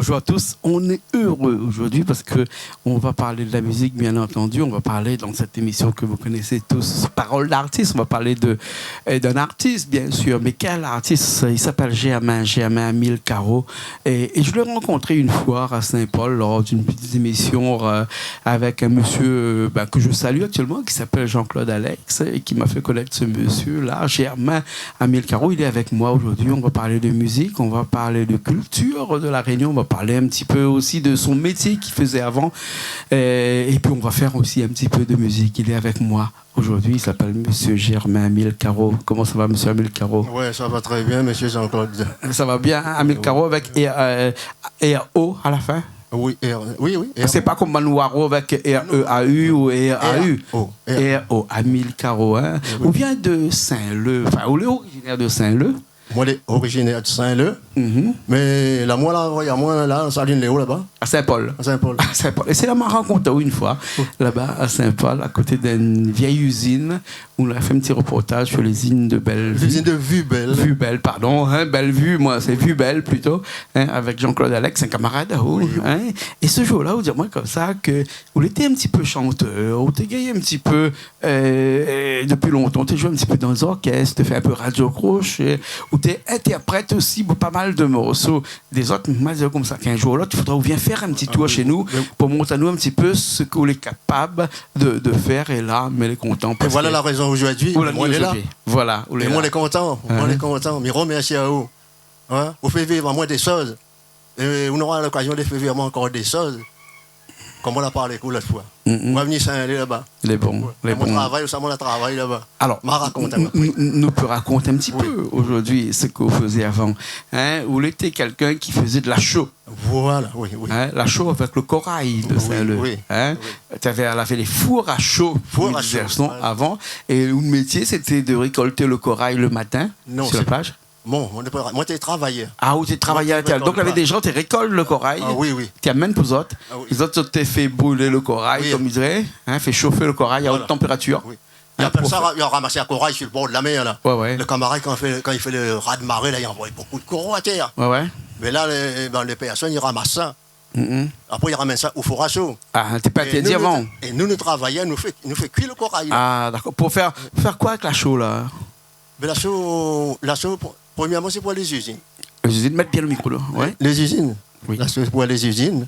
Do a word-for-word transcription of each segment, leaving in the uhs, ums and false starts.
Bonjour à tous. On est heureux aujourd'hui parce que on va parler de la musique, bien entendu. On va parler dans cette émission que vous connaissez tous, Parole d'artiste. On va parler de, euh, d'un artiste, bien sûr. Mais quel artiste ? Il s'appelle Germain, Germain Amilcaro. Et, et je l'ai rencontré une fois à Saint-Paul lors d'une petite émission, euh, avec un monsieur, euh, bah, que je salue actuellement, qui s'appelle Jean-Claude Alex, et qui m'a fait connaître ce monsieur-là, Germain Amilcaro. Il est avec moi aujourd'hui. On va parler de musique, on va parler de culture de La Réunion, on va parler un petit peu aussi de son métier qu'il faisait avant. Euh, et puis on va faire aussi un petit peu de musique. Il est avec moi aujourd'hui, il s'appelle monsieur Germain Amilcaro. Comment ça va, monsieur Amilcaro ? Ouais, ça va très bien, monsieur Jean-Claude. Ça va bien, hein, Amilcaro avec R, euh, R O à la fin ? Oui, R, oui, oui, R. C'est pas comme Manouaro avec R E A U ou R A U. R O, R O. R O, Amilcaro, hein. Oui. Ou vien de Saint-Leu, enfin, ou lé originaire de Saint-Leu ? Moin lé originaire de Saint-Leu. Mhm. Mé la, moin la, amoin la, Saline Léo laba. À Saint-Paul. À Saint-Paul. À Saint-Paul. Et c'est là m'a rencontré une fois, là-bas, à Saint-Paul, à côté d'une vieille usine, ou la fé in ti reportaz sur l'usine de Bellevue. L'usine de Vubel. Vubel, pardon, hein, Bellevue, moin, sé Vubel plito, hein, avec Jean-Claude Alex, in kamarad, oui, hein. Et ce jour-là, ou di amoin konmsa ke ou lété in ti pé chanteur, ou té gingn in ti pé, euh, euh, dopi lontan, ou té zoué in ti pé dan lé zorkès, ou té fé in pé radio crochet, ou té intèrprèt osi pou pa mal de morso. Dézot, ma di konmsa, k'in jour ou lot, i fodra ou vien fé in ti tour shé nou, pou mont anou in ti pé sak ou lé kapab de, de fèr. É la, mi lé kontan. É parske voilà la rézon zordi, moin lé la. Voilà, ou lé la. É moin lé kontan, moin lé kontan. Mi romèrsi aou. Hein ? Ou fé viv amoin dé shoz. É ou nora lokazion de fé viv amoin ankor dé shoz. Konm ou la parl aou lot foi. Mm, mm. Moin la vni Saint-Leu laba. Lé bon, lé bon. Moin la travay, sa moin la travay laba. Alors, ma rakont aou apré. Nou pé rakont in ti pé zordi sak ou té fé avan. Hein, ou lété kèlkin ki té fé de la sho. Voilà, oui, oui. Hein, la sho avèk le koray de Saint-Leu. Oui, oui. Hein, ou té lavé lé four a sho, four a sho, avan. É out métié, sété de rékolt le koray le matin sur la plaz. Non, sé Bon, moin té pa, moin té travayèr. Ah, ou té travayèr. Moin té rékolt pa. Donk, lavé dé zan té rékolt le koray. Ah oui, oui. Té amenn pou zot. Ah oui. Zot, zot té fé bril le koray, konm i di, hein, fé shof le koray a haute température. Voilà. Oui. Hein, i apèl sa, pou fé ra-, ramas le koray sur le bor de la mèr la. Ouais, ouais. Le kamarad, kan i fé, kan i fé le raz-de-marée la, i anvoy bonpé de koray atèr. Ouais, ouais. Mé la, lé, ben, lé pèrsone i ramas sa. Mm, mm. Apré, i ramenn sa o four a sho. Ah, té pa intèrdi avan. É nou, nou, é nou, nou travayèr, nou fé, nou fé kui le koray la. Ah, dakor. Pou fé, fé koi avèk la sho la ? Bin, la sho, la sho, pr-, premyèrman, sé pou lé zizine. Lé zizine, mèt bien le mikro la. Ouais. Lé zizine. Oui. La sho pou lé zizine.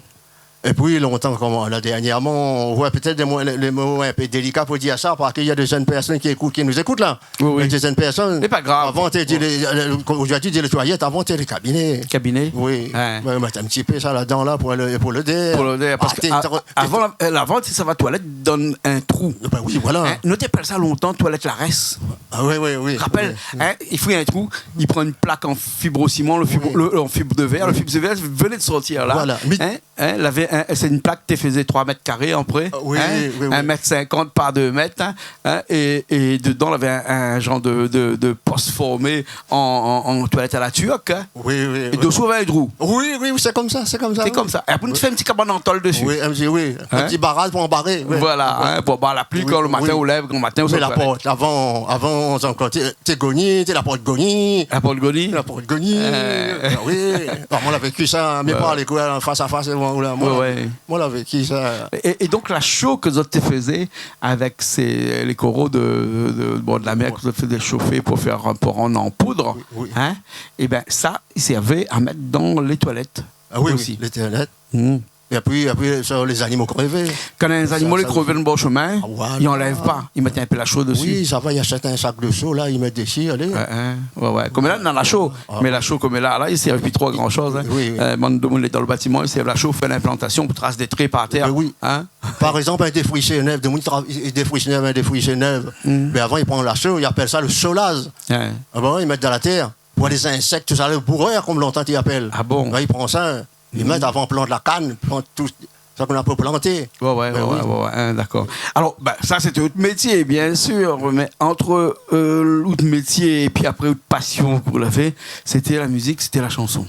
Épi, lontan, koman, la, dèrnyèrman, ou voi pétèt dé mo, lé, lé mo in pé délika pou dir sa, parske néna dé jenn pèrsone ki ékout, ki nou ékout la. Oui, oui. Dé jenn pèrsone. Sé pa grav. Avan, té di lé, lé, lé, zordi, di lé toilèt, avan, té lé kabiné. Kabiné. Oui. Ouais. Mé, mé, in ti pé sa ladan la, pou le, pou lodèr. Pou lodèr, parske té a-, tro-, avan, la, euh, avan, si ou sava toilèt, dann in trou. Bin oui, voilà. Hein, nou té apèl sa lontan toilèt larès. Ah oui, oui, oui. Rapèl, hein, i fé in trou, i pran in plak an fibrosiman, le fib-, le, an fib de vèr, le fib de vèr vené de sortir la. Voilà. Hein, hein, lavé in, sé in plak té fé troi mèt karé, apré, oui, hein, oui, oui, in mèt sinkant par dé mèt, hein, hein, é, é dedan, lavé in, in janr de, de, de pos formé an, an, an toilèt a la turk, hein. Oui, oui, oui. É dosou, avèk in trou. Oui, oui, oui, sé konmsa, sé konmsa, oui. Sé konmsa. É apré, nou té fé in ti kabann an tol dési. Oui, in ti, oui. In ti baraz pou anbaré, oui. Voilà, hein, pou anbar la pli, kan le matin, ou lèv, gran matin, ou sort toilèt. Oui, mé la port, avan, avan, ankor, té, té goni, té la port goni. La port goni. La port goni. Euh. Ah oui. Ah, moin la véki sa, mé pa lékol, fas a fas, moin, ou la, moin la, moin la véki sa. É, é donk, la sho ke zot té fé avèk sé, lé koro de, de, de bor de la mèr, ke zot té fé shofé pou fé, pou rann an poud, hein, é bin, sa, i sèrv a mèt dann lé toilèt osi. Ah oui, oui, lé toilèt. Mm. É apré, apré, sa, lé zanimo krévé. Kan in zanimo lé krévé dann bor shomin, i anlèv pa, i mèt in pé la sho dési. Oui, sa va, i ashèt in sak de sho la, i mèt dési, alé. Ouais, ouais. Konm la, nana la sho. Ah. Mé la sho konm la, la, i sèrv pi tro a gran shoz, hein. Oui, oui. Euh, bann demoun lé dann le batiman, i sèrv la sho pou fé linplantasion, pou tras dé tré par tèr. Bin oui. Hein ? Par égzanp, in défrisé nèv, demoun i tra-, i, i défris nèv, in défrisé nèv. Mm. Mé avan, i pran la sho, i apèl sa le sholaz. Ouais. Ah bin, i mèt dann la tèr. Pou lé zinsèk, tousa, le bourèr, konm lontan i apèl. Ah bon ? Ouais, i pran sa, i mèt avan plant la kann, plant tout sak ou na pou planté. Ouais, ouais, ouais, ouais, hein, dakor. Alor, bin, sa, sété out métié, bien sir, mé ant, euh, out métié épi apré, out pasion ke ou lavé, sété la mizik, sété la shanson.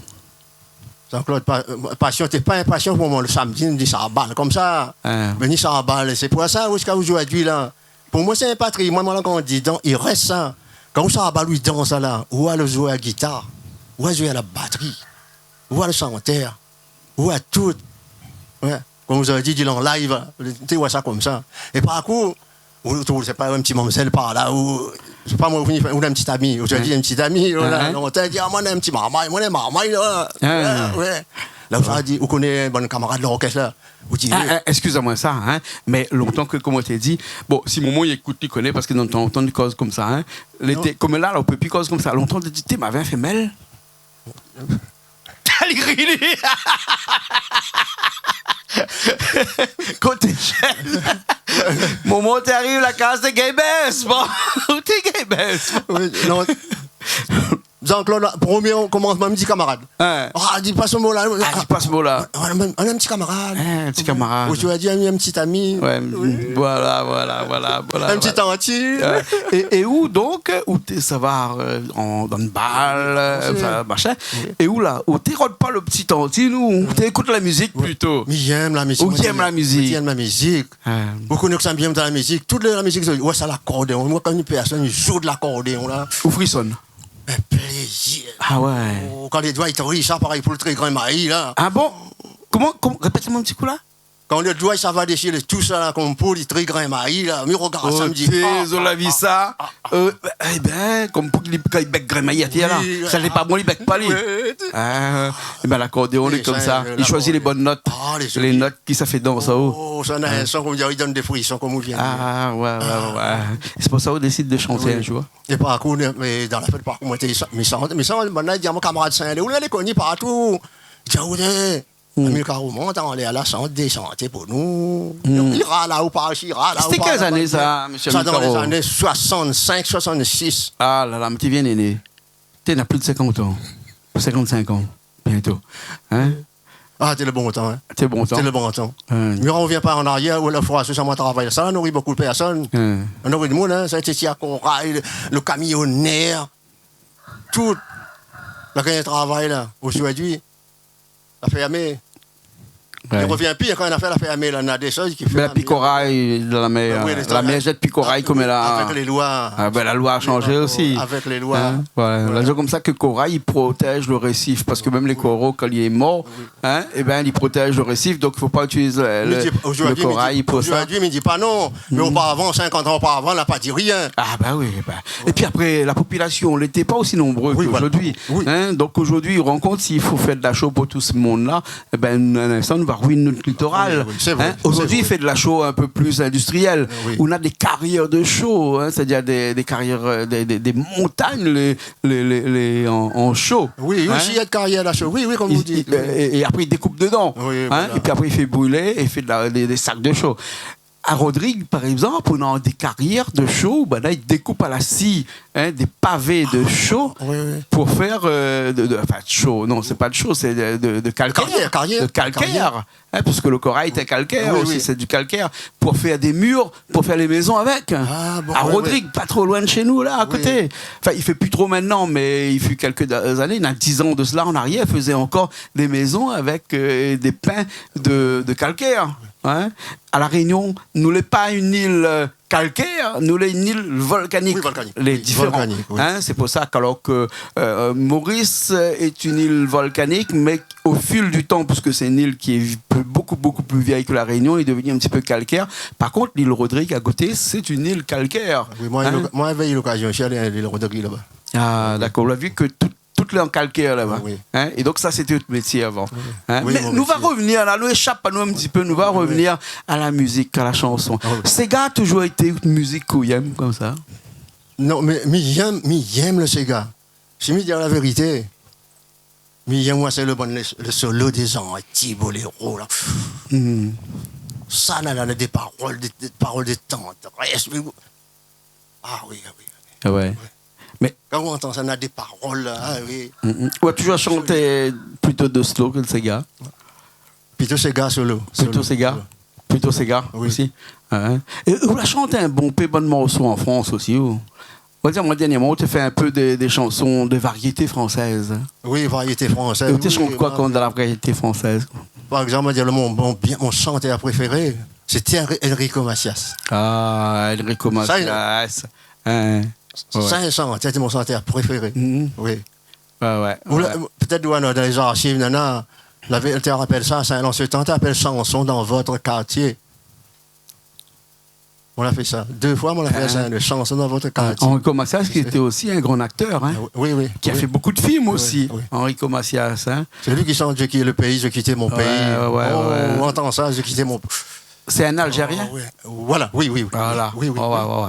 Jean-Claude, pa-, euh, pasion, té pa in pasion pou moin. Le samdi, nou di sa bal konmsa. Hein. Mé ni sa bal, sé pou sa, ziska zordi la. Pou moin, sé in patrimoine, moin la grandi dedan, i rès sa. Kan ou sa bal, ou i dans la, ou alé zoué a gitar, ou alé zoué a la batri, ou alé shantèr. Ou a tout. Wé. Konm ou di, di an live, té wé sa konmsa. É par kou, ou trouv, sé pa, in ti mamzèl par la, ou, sé pa moin, ou fini, ou in ti ami, ou di in ti ami, voilà, lontan, di, ah, moin in ti marmay, moin in marmay, la. Wé, wé. La, ou sa di, ou koné bann kamarad lorkès la. Ou di, ah, wé. Ah, eskiz amoin sa, in, mé lontan ke, koman té di, bon, si momon i ékout, li koné, parske dan tan lontan, li koz konmsa, in. Lété, konm la, la, ou pé pi koz konmsa. Lontan, té di, té, ma vin fé mèl. Li ri, li. Koté jèn. Momon té ariv la kaz, té gingn bès, bon. Té gingn bès. Wé, non. Jean-Claude, la, promié komansman, mi di kamarad. In. Ah, di pa so mo la. Ah, di pa so mo la. Ah, mèm, in ti kamarad. In ti kamarad. Ou ou di in, in ti ami. Wé, voilà, voilà, voilà, voilà. In ti tantine. Wé. É, é ou, donk, ou té, sa va, euh, an, dan bal, euh, sa, machin. Wé. É ou la, ou té rod pa lo ti tantine, ou té ékout la mizik plito. Mi yèm la mizik, moin. Ou yèm la mizik. Mi yèm la mizik. Ah. Ou koné kosa mi yèm dan la mizik. Tout la mizik, wé, sa, lakordéon. Moin, kan in pèrsone i zoué lakordéon la. Ou frisone. In plézir. Ah wé. Oh, kan lé doi i triyé sa, parèy pou lo trigrin mayi la. Ah bon ? Koman, koman, répèt amoin in ti kou la. Kan lé doi i sava dési lé tou sa la, konm pou lo trigrin mayi la, mi rogard sa, mi di, ah, ah, ah, ah. Ou la vi sa ? Euh, ében, konm pou li, kan li bèk grin mayi atèr la. Wi, sa lé pa bon, li bèk pa li. Wé. Ah, ében, lakordéon, lé konmsa. Li shoizi lé bone not. Ah, lé zoli. Lé not ki sa fé dans, oh. Oh, sa na in son, konm di, i donn dé frison, konm ou vien de dir. Ah, wé, wé, wé. Sé pou sa ou désid de shanté in zour. É par kou, mé dan la fèt, par kou, moin té, mi shant, mi shant, banna i di amoin, kamarad Sinlé, ou la lé koni partou. Di, ah, ou lé, Amilcar Roman, té anlèr la shant dé shanté pou nou. Li ral la ou par isi, ral la ou par la. Sété kèl zané sa, mésyé Amilcar Roman ? Sa dan lé zané soisann-sink, soisann-sis. Ah la la, mi té vien néné. Té na plis de sinkant an. Sinkant-sink an, bientôt. In ? Ah, té lo bon tan, in. Té bon tan. Té lo bon tan. Wé. Mé ou rovien pa an arièr, ou la foi, sé sa, moin travay. Sa la nouri bonpé de pèrsone. Wé. La nouri demoun, in. Sa té, té a koray, lo, lo kamionèr. Tout. La gingn travay la. Ojourdui, la fèrmé. Wé. Li rovien pi, kan la fèrmé la, na dé shoz ki fèrm. Mé la pi koray dan la mèr. Wi, la mèr i zèt pi koray konm la. Avèk lé loi. Ah, bin, la loi la shanzé osi. Avèk lé loi. In, voilà. Voilà. La di konmsa ke koray i protèz lo résif, parske mèm lé koralo, kan li lé mor, in, ében, li protèz lo résif, donk i fo pa itiliz, euh, lo, lo koray pou sa. Mé di, ojourdui, mi di pa non. Mé oparavan, sinkant an oparavan, la pa di rien. Ah, ba wi, ba. Épi apré, la popilasion lété pa osi nonbré ke ojourdui. Wi, voilà. Wi. In, donk ojourdui, ou rann kont, si i fo fé de la sho pou tout se moun-la, ében, in instan, nou va ruin nout litoral. Wi, wi, sé vré, sé vré. In, ojourdui, i fé de la sho in pé plis industrièl. Wi. Ou na dé karièr de sho, in, sétadir dé, dé karièr, euh, dé, dé, dé montagn, lé, lé, lé, lé an, an sho. Wi, wi, osi, na dé karièr la sho. Wi, wi, konm ou di. É, é, é apré, i dékoup dedan. Wi, voilà. In, épi apré, i fé brilé, i fé de la, dé, dé sak de sho. A Rodrig, par égzanp, ou na dé karièr de sho, banna i dékoup a la si, in, dé pavé de sho pou fé, euh, de, de, anfin, de sho, non, sé pa de sho, sé de, de, de kalkèr. Karièr, karièr. De kalkèr. Karièr. In, puiske lo koray té kalkèr osi, sé di kalkèr. Wi, wi. Pou fé dé mur, pou fé lé mézon avèk. Ah, bon, wi, wi. A Rodrig, pa tro loin de shé nou, la, a koté. Wi. Anfin, i fé pi tro mintnan, mé i fut kèlk da-, zané, na diz an de sela an arièr, i fézé ankor dé mézon avèk, euh, dé pin de, de kalkèr, in. A La Rényon, nou lé pa in il, euh, kalkèr, nou lé in il volkanik. Wi, volkanik. Lé diféran. Wi, volkanik, wi. In, sé pou sa ke, alor ke, euh, Maurice est une île volcanique, mais au fil du temps, puisque c'est une île qui est vi-, beaucoup, beaucoup plus vieille que La Réunion, est devenue un petit peu calcaire. Par contre, l'île Rodrigue, à côté, c'est une île calcaire. Wi, moin, in ? Moin lavé lokazion osi alé an il Rodrig laba. Ah, dakor. Ou la vi ke tout tout lé an kalkèr laba. Wi. In ? É donk sa, sété out métié avan. Wi. In ? Wi, mon métié. Mé nou va revenir la, nou éshap anou in ti pé, nou va revenir a la mizik, a la shanson. Ah wi. Séga la toujour été out mizik ke ou yèm konmsa ? Non, mé mi yèm, mi yèm lo séga. Si mi di la vérité, mi yèm, moin, sé lo bann, lo, lo solo dé zan, ti boléro la. Mhm. Sa, na, na dé parol, dé, dé parol de tandrès, mé Ah wi, ah wi, ah wi. Ah wé. Wi. Mé kan ou antann sa, na dé parol la, ah wi. Mm, mm. Ou la toujour shanté plito de slow ke de séga ? Plito séga solo. Plito séga ? Solo. Plito séga osi ? Wi. In ? É ou la shant in bonpé bann morso an Frans osi, ou ? Ou la di amoin dèrnièrman, ou té fé in pé dé, dé shanson de variété française, in ? Wi, variété française, wi. É ou té shant koi, kan, dan la variété française ? Par égzanp, mi di, mon, mon bien, mon shantèr préféré, sété Enri-, Enrico Macias. Ah, Enrico Macias. Sa, in, sa, sé mon shantèr préféré. Mhm. Wi. Wé, wé, wé. Ou la, pétèt, ou néna dan lé zarsiv, nana, Lavé, té apèl sa, sa, an se tan, té apèl shanson dan vot kartié. Moin la fé sa. Dé foi, moin la fé sa, in shanson dan vot kartié. Henri Comasias, ki lété osi in gran aktèr, in, ki la fé bonpé de film osi, Henri Comasias, in. Sé li ki shant « Je quitte le pays, je quitte mon pays ». Ouais, ouais, ouais. Ou antann sa, « Je quitte mon pays ». Sé in Alzérien ? Voilà, oui, oui, oui. Voilà. Oui, oui,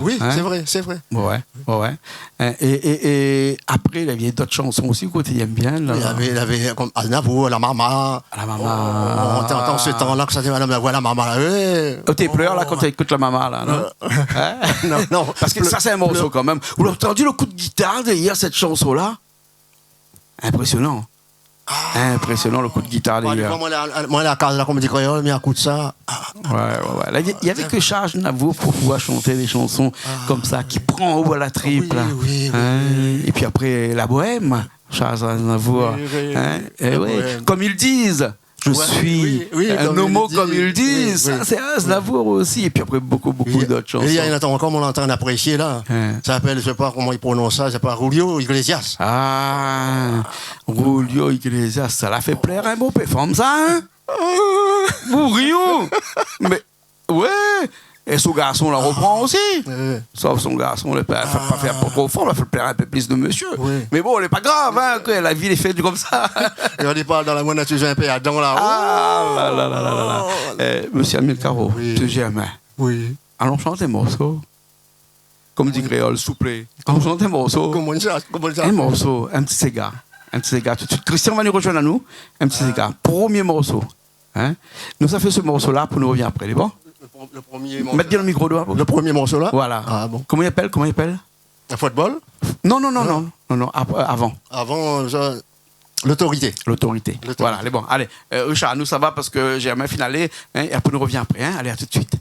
oui, sé vré, sé vré. Ouais, ouais. In, é, é, é apré, lavé dot shanson osi, koté i èm bien, la. Lavé, lavé, konm Aznavour, La Mama. La Mama. Ou antann, antann se tan-la, ke sa té madam la voi, La Mama. Ou té plèr, la, kan ou ékout La Mama, la, non ? Non, non. Parske sa, sé in morso kan mèm. Ou la antann lo kou de gitar dèrièr shanson-la ? Inprésionan. Inprésionan, lo kou de gitar dèrièr. Moin, la, moin, la kaz la, konm di kréol, mi ékout sa. Ouais, ouais, ouais. La, i, i avé ke Charles Aznavour pou pouvoir shanté dé shanson konmsa, ki pran aou a la trip, la. Oui, oui, oui. É pi apré, la bohème, Charles Aznavour. Oui, oui, oui. La bohème. Comme ils disent, je suis un homo, comme ils disent. Oui, oui, comme ils disent. Sa, sé Aznavour osi. É pi apré, bonpé, bonpé dot shanson. É néna in ot ankor, moin la antann aprésié, la. Sa i apèl, mi koné pa koman i prononss sa, sé pa Julio Iglesias. Ah, Julio Iglesias, sa la fé plèr in bonpé fanm, sa, in ? Julio ! Mé, ouais. É son garson la ropran osi. Ouais. Sof son garson, la pa, pa fé tro fanm, la fé plèr in pé plis de mésyé. Ouais. Mé bon, lé pa grav, in, ke la vi lé fèt konmsa. É ou di pa, dan lamour, natir i fé in pé adan, la. Ah, la, la, la, la, la. Oh. Eh, mésyé Amilcar, oui, tu aimes. Oui. Alon shant in morso. Konm di kréol, souplé. Alon shant in morso. Koman sa, koman sa ? In morso, in ti séga. In ti séga tout de suite. Christian va nou rozoinn anou. In ti séga. Promié morso. In ? Nou sa fé se morso-la, pou nou rovien apré, lé bon ? Le pro-, le promié morso. Mèt bien lo mikro dovan la boush. Le promié morso, la ? Voilà. Ah bon. Koman i apèl, koman i apèl ? Football ? Non, non, non, non. Non, non, ap-, avan. Avan, euh, sa, L'autorité. L'autorité. L'autorité. Voilà, lé bon. Alé, euh, Richard, nou sava parske Germain fine alé, in, é apré nou rovien apré, in. Alé, à tout de suite.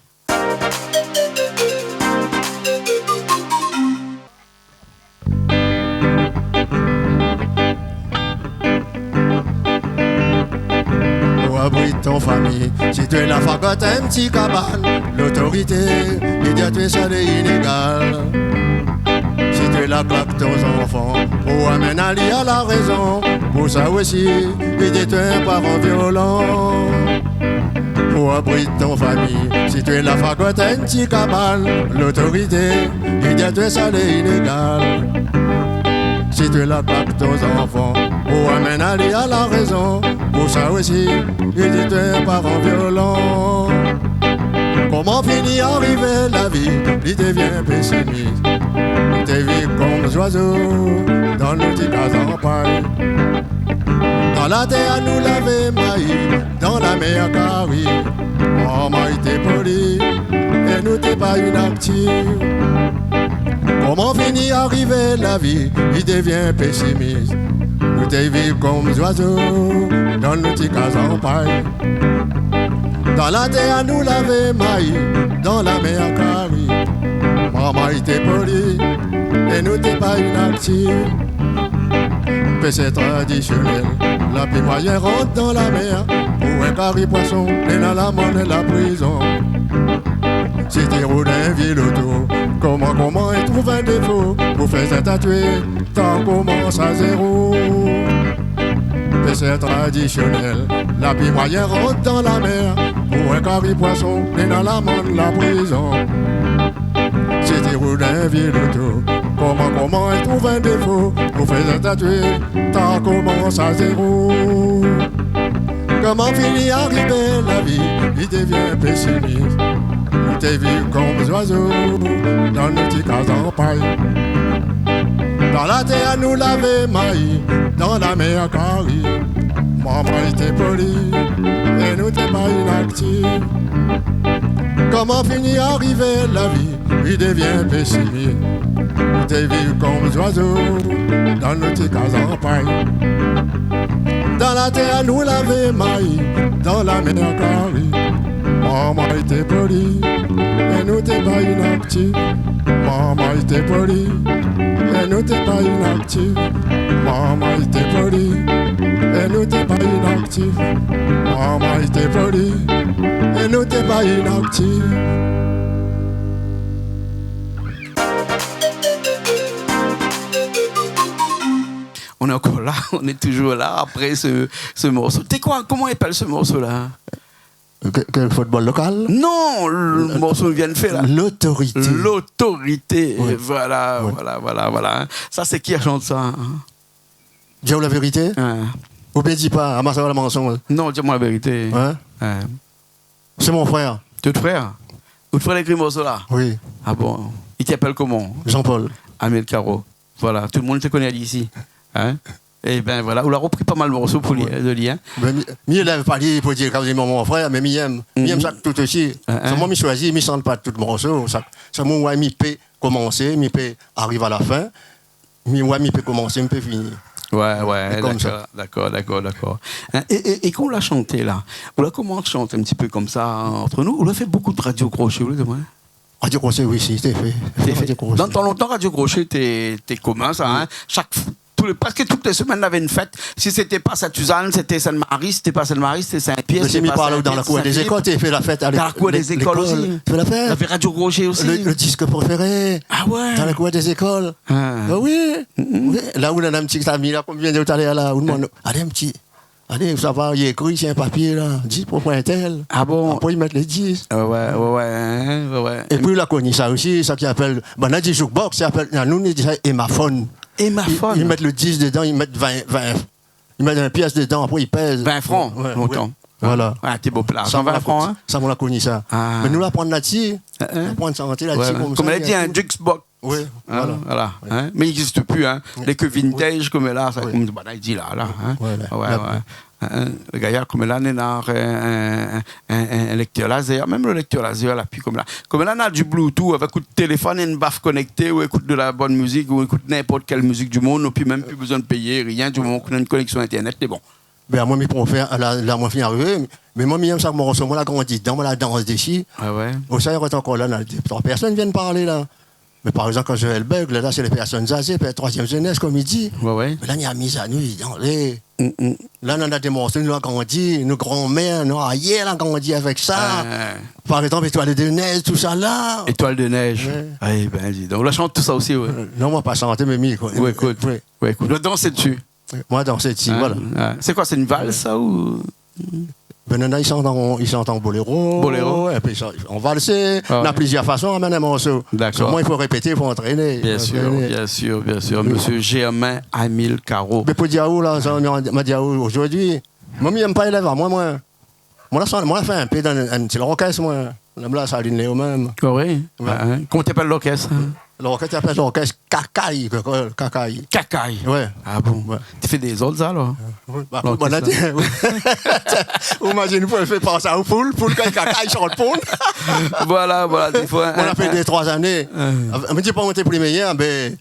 Pou abri ton fami, si ou la fagott in ti kabann, lotorité i di aou sa lé inégal. Si ou la klak ton zanfan pou amenn ali a la rézon, pou sa osi i di aou in paran violan. Pou abri ton fami, si ou la fagott in ti kabann, lotorité i di aou sa lé inégal. Si ou la klak ton zanfan pou amenn ali a la rézon, pou sa osi i di aou in paran violan. Koman fini arivé, la vi i devien pésimis. Nou té viv konm zoizo dan nout ti kaz an pay. Dan la tèr anou lavé mayi, dan la mèr kari. Manman i té poli é nou té pa inaktif. Koman fini arivé, la vi i devien pésimis. Nou té viv konm zoizo dan nout ti kaz an pay. Dan la tèr anou lavé mayi, dan la mèr kari. Manman i té poli é nou té pa inaktif. Pésèr tradisionèl, la pi moiyin rant dan la mèr. Pou in kari poison, néna lamann, la prizon. Si ou té roul in vié loto, koman, koman i trouv in défo pou fé sa tatoué, ta komans a zéro. Pésèr tradisionèl, la pi moiyin rant dan la mèr. Pou in kari poison, néna lamann, la prizon. Si ou té roul in vié loto, koman, koman i trouv in défo pou fé sa tatoué, ta komans a zéro. Koman fini arivé, la vi i devien pésimis. Nou té viv konm zoizo dan nout ti kaz an pay. Dan la tèr anou lavé mayi, dan la mèr kari. Manman i té poli é nou té pa inaktif. Koman fini arivé, la vi i devien pésimis. Nou té viv konm zoizo dan nout ti kaz an pay. Dan la tèr anou lavé mayi, dan la mèr kari. Manman i té poli é nou té pa inaktif. Manman i té poli é nou té pa inaktif. Manman i té poli é nou té pa inaktif. Manman i té poli é nou té pa inaktif. On est Ankor la, on est toujours là après ce, ce morceau. Té koi, koman i apèl ce morceau-là ? Ke, ke football local ? Non, le morceau nou vien de fé la. L'autorité. L'autorité. Ouais. Voilà, voilà, voilà, voilà. Sa sé ki la shant sa, hein ? Di aou la vérité ? Hein. Oubien di pa, amas aou la mansonz ? Non, di amoin la vérité. Hein ? Hein. Sé mon frèr. Out frèr ? Out frèr la ékri morso la ? Oui. Ah bon ? I té apèl koman ? Jean-Paul. Amilcaro. Voilà, tout le moun té koné ali isi. Hein ? Eh ben voilà, ou la repri pa mal morso pou li, de li, hein ? Ben, mi, mi lèv pa li pou dir ke sé mon, mon frèr, mé mi èm. Mi èm sa tout osi. Hein, hein. Solman mi shoizi, mi shant pa tout morso. Sa, sa moin, mi pé komansé, mi pé ariv a la fin. Mi, ouais, mi pé komansé, mi pé fini. Ouais, ouais, dakor, dakor, dakor. Hein, é, é, é kan ou la shanté la, ou la komans shant in ti pé konmsa, ant nou, ou la fé bonpé de radio crochet, ou la di amoin ? Radio crochet, oui, si, té fé. Té fé. Radio crochet. Dan tan lontan, radio crochet té, té komin sa, hein. Shak f-, tou lé, prèsk tout lé semèn, navé in fèt. Si sété pa Sint-Sizane, sété Sin-Mari, sété pa Sin-Mari, sété Sin-Pièr, sété pa Sin-Pièr, sété Sin-Filip. Mé si mi parl dan la kour dé zékol, té fé la fèt a lé-, lékol osi. Dan la kour dé zékol té fé la fèt. Navé radio crochet osi. Le, le disque préféré. Ah ouais. Dan la kour dé zékol. Ah. Ben oui. Mm, mm. Oui. La ou néna in ti zami la, konm mi vien de di talèr la, ou demann, alé, in ti, alé, sa va, i ékri si in papié la, di pou pran in tèl. Ah bon ? Apré i mèt le disk. Ah ouais, ouais, ouais, hein, ouais, ouais. Épi ou la koni sa osi, sa ki apèl, ben, nou di jukebox, sa i apèl, nou, nou di sa hémaphone. Hémaphone. I, i mèt le disk dedan, i mèt vin, vin, i mèt in piès dedan, apré i pèz. Vin fran, lontan. Ouais, ouais. Voilà. Ah, té bon plas. Sa, moin la koni sa. Ah. Mé nou la aprann la dsi. Hein, hein. Aprann shanté la dsi, konmsa, konm la di, in jukebox. Oui, voilà. Hein, voilà, hein. Mé i égzis pi, hein. Oui. Lé ke vintage, konm la, sa, konm, ben, la, i di la, la, hein. Voilà. Ouais, ouais. Hein, le gayar, konm la, néna in, in, in, in, in lèktèr lazèr. Mèm le lèktèr lazèr la pi konm la. Konm la, néna du Bluetooth, avèk out téléfone, in baf konèkté, ou ékout de la bone mizik, ou ékout ninport kèl mizik du monn, épi mèm pi bézoin péyé, rien, du moman ou néna in konèksion internet, lé bon. Ben, amoin, mi préfèr, la, la, moin fine arivé, mé moin, mi èm sa morso, moin la grandi dedan, moin la dans dési. Ah ouais ? Ou sa, i rès ankor la, néna dé troi pèrsone i vien parl la. Mé par égzanp, kan Joël Bègue, la, la, sé lé pèrsone azé, pétèt troizièm zénès, konm i di. Ouais, ouais. Mé la, ni amiz anou, i dans, é, mm, mm, la, nou néna dé morso, nou la grandi, nout granmèr, nout arièr la grandi avèk sa. Ah. Par égzanp, Étoile de neige, tout sa la. Étoile de neige. Ouais. Ah, eh ben, di donk. Ou la shant tout sa osi, ouais. Euh, non, moin pa shanté, mé mi, koi. Ouais, ékout. Ouais. Ouais, ékout. Ou la dans dési. Moin la dans dési, voilà. Hein, hein. Sé koi, sé in vals, sa, ou ? Ben, néna, i shant an, i shant an boléro. Boléro. Épi i shant an valsé. Ah ouais. Néna plizièr fason amenn in morso. Dakor. Solman, i fo répété, i fo antréné. Bien sûr, bien sûr, bien sûr. Antréné. Oui. Monsieur Germain Amilcaro. Mé pou di aou la, sa, ma, ma di aou zordi, moin, mi èm pa élèv amoin, moin. Moin la sa, moin la fé in pé dan in, in ti lorkès, moin. Lèm la, sa linn léo mèm. Ah oui ? Ouais. Ah, hein. Koman té apèl lorkès, hein ? Lorkès té apèl lorkès Kakay, ke, ke, Kakay. Kakay ? Ouais. Ah bon ? Ouais. Té fé dézord sa, alor ? Oui, ba, lorkès, bon, la, la. Ou imazine, ou fé pa sa, ou poul, poul, kan kakay, shant poul. Voilà, voilà, défoi, hein, hein. Moin la fé dé, troi zané. Hein. Ah, mé di pa, moin té pli méyèr, ben,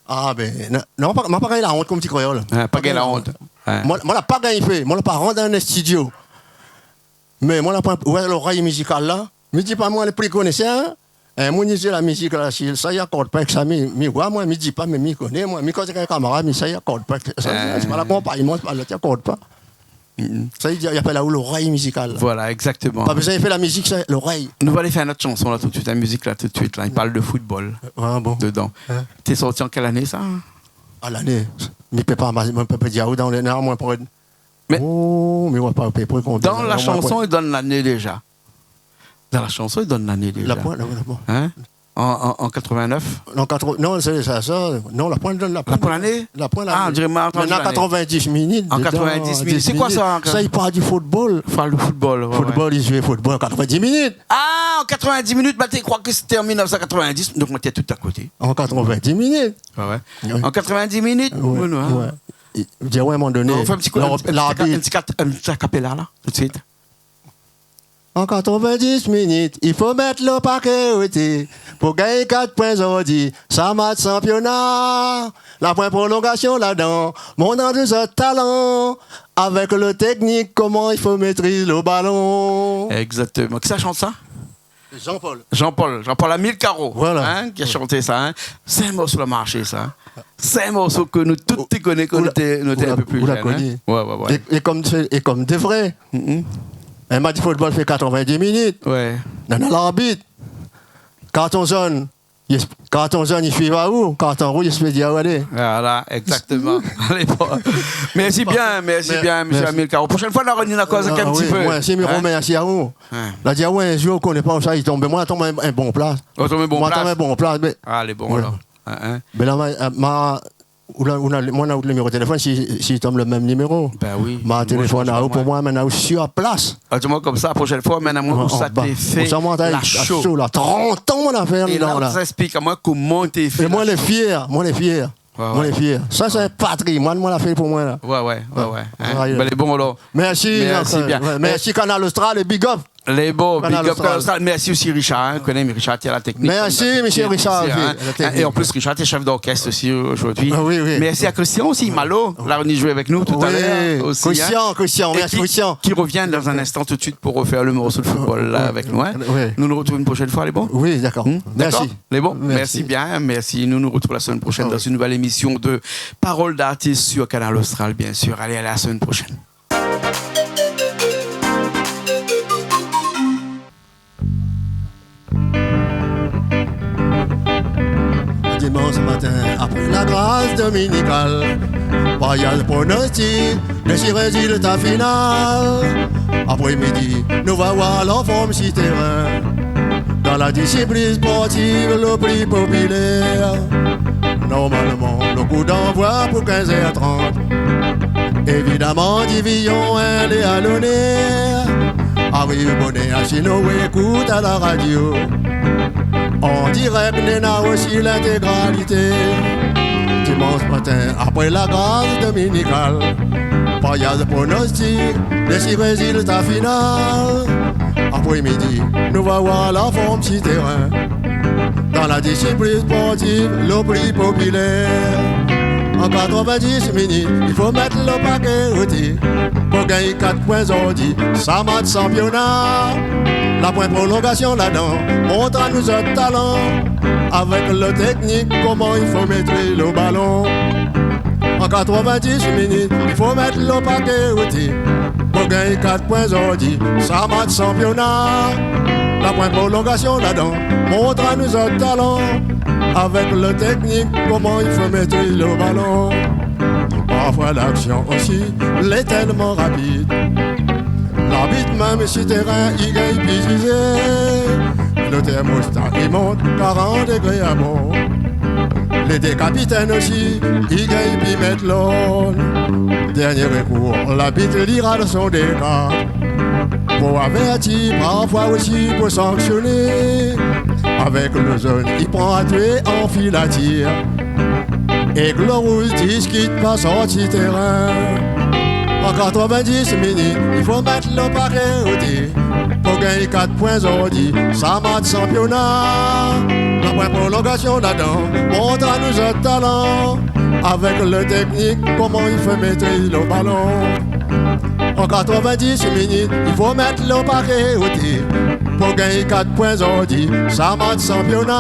ah, ben, non, non, pa, moin la pa gingn la ont konm ti kréol. Ah, pa gingn la ont. Hein. Moin, moin la pa gingn fé, moin la pa rant dan in studio. Mé moin la pa, ouais, lorèy mizikal la. Mi di pa moin lé pli konésèr, hein. In moun i di la mizik la, si sa i akord pa èk sa, mi, mi, ouais, moin, mi di pa, mé mi koné, moin, mi koz èk in kamarad, mi, sa i akord pa èk sa, hein, sé pa lakonpagnman, sé pa lot i akord pa. Mm. Sa i di, i apèl aou lorèy mizikal la. Voilà, exactement. Pa bézoin fé la mizik, sa, lorèy. Nou va alé fé in not shanson la tout suit, la mizik la tout suit la. I parl de football. Ah bon ? Dedan. Hein ? Té sorti an kèl ané sa ? Ah, lané. Mi pé pa, ma, mi pé pa di aou dan lé, non, moin, pou Mé oh, mé ou va pa pé, pou konté dan sa, la shanson, i donn lané déza. Dan la shanson, i donn lané déza. La poin, la, la poin. Hein ? An, an, an quatre-vingt-neuf ? Non, quatre, non, sé sa, sa, non, la poin, la poin. La poin lané ? La poin lané. Ah, on dirait ma... Mé na quatre-vingt-dix minit dedan. An quatre-vingt-dix minit. Sé koi sa, an... Sa, i parl du football. Parl du football, ouais, ouais. Football, i zoué football, quatre-vingt-dix minit. Ah, an quatre-vingt-dix minit, ba, té kroi ke sété an mille neuf cent quatre-vingt-dix, donk moin té tout a koté. An quatre-vingt-dix minit. Ouais, ouais. Ouais. An quatre-vingt-dix minit, ouais, ouais. É, di aou, a in moman doné, non, fé in ti kou, in ti, in ti, in ti a cappella la, tout suit. An quatre-vingt-dix minit, i fo mèt lo parké oté pou gingn kat poin zordi. Sa match sanpiona, la poin prolongasion ladan. Monn anou zot talan, avèk lo teknik, koman i fo métriz lo balon. Exactement. Kisa i shant sa ? Jean-Paul. Jean-Paul, Jean-Paul Amilcaro, voilà, hein, ki la shanté sa, hein. Sé in morso la marshé sa, hein. Sé in morso ke nou tout té koné kan nou té, nou té in pé pli jenn, hein. Ou la, ou la koni. Ouais, ouais, ouais. É, é konm sé, é konm de vré. Mm. In match de football i fé quatre-vingt-dix minit. Ouais. Néna larbit. Karton zone. Yes, karton zone i suiv aou, karton rouz i fé di aou alé. Voilà, exactement. Alé, bon. Mèrsi bien, mèrsi bien, mésyé Amilcar. Proshèn foi, nou va rovnir ankor in ti pé. Moin osi, mi romèrsi aou. La di aou, in zour, ou koné pa ousa i tonm. Moin la tonm in, in bon plas. Ou tonm in bon plas. Moin la tonm in bon plas, mé... Alé, bon, alor. Mé la, ma, ma, ou la, ou la, moin la out niméro téléfone, si, si i tonm lo mèm niméro. Bin oui. Ma téléfone aou, pou moin, mintnan ou sir plas. Di amoin konmsa, proshèn foi, mintnan ou sa té fé la sho. Trant an moin la fé, é la, ou sa ésplik amoin koman ou té fé la sho. É moin lé fièr, moin lé fièr. Moin lé fièr. Sa sé in patrimoine moin la fé pou moin la. Bin, lé bon, alor. Mèrsi, mèrsi bien. Mèrsi Kanal Austral é big up. Lé bon, big up Kanal Austral. Mèrsi osi Richard, in, koné, mé Richard té a la teknik, konm dabitid, in. Mèrsi, mésyé Richard. É an plis, Richard té shèf d'orkès osi zordi. Mèrsi a Christian osi, Malo, la vni zoué avèk nou talèr osi, in. Christian, Christian, mèrsi Christian. É ki, ki rovien dan in instan tout suit pou rofé lo morso de football la avèk nou, in. Nou nou retrouv in proshèn foi, lé bon ? Oui, dakor. Mèrsi. Lé bon ? Mèrsi bien, mèrsi. Nou nou retrouv la semèn proshèn dan in nouvèl émisyon de Parole d'artiste sur Kanal Austral, bien sir. Alé, a la semèn proshèn. Dimansh matin, apré la gras dominikal, payaz pronostik, mé si rézilta final. Apré midi, nou va oir lanform si térin, dan la disiplin sportiv lo pli popilèr. Normalman, lo kou d'anvoi pou kinz èr trant. Évidaman, divizion in lé a lonèr. Ariv bonèr si nou ékout a la radio, an dirèk, néna osi lintégralité. Dimansh matin, apré la gras dominikal, payaz pronostik, mé si rézilta final. Apré midi, nou va oir lanform si térin, dan la disiplin sportiv lo pli popilèr. An katrovindis minit, i fo mèt lo paké oti pou gingn kat poin zordi. Sa matsh sanpiona, la poin prolongasion ladan. Mont anou zot talan, avèk lo teknik, koman i fo métriz lo balon. An katrovindis minit, i fo mèt lo paké oti pou gingn kat poin zordi. Sa matsh sanpiona, la poin prolongasion ladan. Mont anou zot talan, avèk lo teknik, koman i fo métriz lo balon. Parfoi laksion osi lé tèlman rapid, labit mèm si térin i gingn pi zizé. Lo tèrmosta i mont karant dégré a mor. Lé dé kapitèn osi i gingn pi mèt lord. Dèrnié rékour, labit li ral son dékart pou avèrti, parfoi osi pou sanksioné. Avèk lo zone i pran a toué an filatir, é lo rouz diskit pa sorti térin. An katrovindis minit, i fo mèt lo paké oti pou gingn kat poin zordi. Sa matsh sanpiona, la poin prolongasion ladan. Mont anou zot talan, avèk lo teknik, koman i fo métriz lo balon. An katrovindis minit, i fo mèt lo paké oti pou gingn kat poin zordi. Sa matsh sanpiona,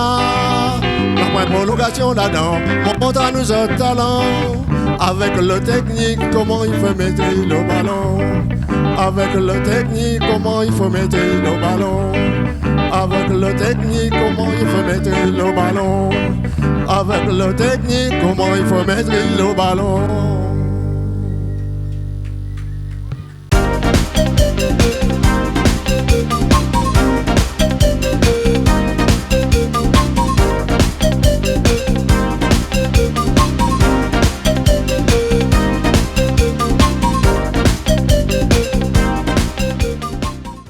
la poin prolongasion ladan. Mont anou zot talan, avèk lo teknik, koman i fo métriz lo balon. Avèk lo teknik, koman i fo métriz lo balon. Avèk lo teknik, koman i fo métriz lo balon. Avèk lo teknik, koman i fo métriz lo balon.